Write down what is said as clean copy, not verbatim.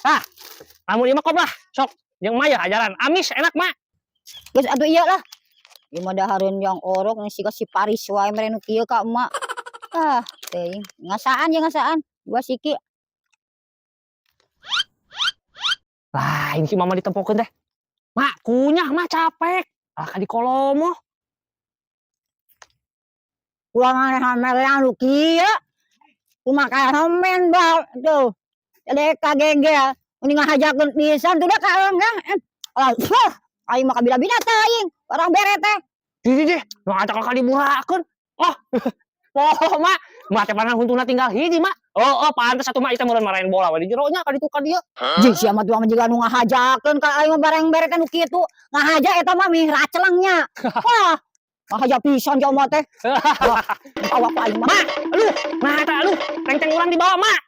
Tah, lamun ieu mah kop lah. Sok, jeung emak ya ajaran. Amis enak, Mak. Geus atuh ieu lah. Ieu mah dahareun yang orok siga si Paris wae mere nu kieu ka emak. Ah, teuing. Ngasaan ya ngasaan. Dua siki. Lah, ini si mama ditempokeun teh. Mak, kunyah mah capek. Ah, ka di kolomo. Ulah maneh mere nu kieu. Kumaha homen ba tuh. Jadi kagegel. Ini ngahajakeun pisan tuh da ka enggak. Alah, huh, aing mah kabila-bila teuing. Orang bere teh. Di di di, nu ngajak ka diburakeun. Oh. Oh, Mak. Mak teh panah huntuna tinggal hiji, Mak. Oh, pantes atuh Mak ieu teh meureun marahin bola we di jero nya ka ditu ka dieu. Jing sia mah tuh mah jiga nu ngahajakeun ka aing mah bareng bere teh nu kitu. Ngahaja eta mah mih racelangnya. Wah, ngahaja pisan jauh mah teh. Wah, awak aing mah. Mak, aduh, nah eta aduh, rengteng urang dibawa, Mak.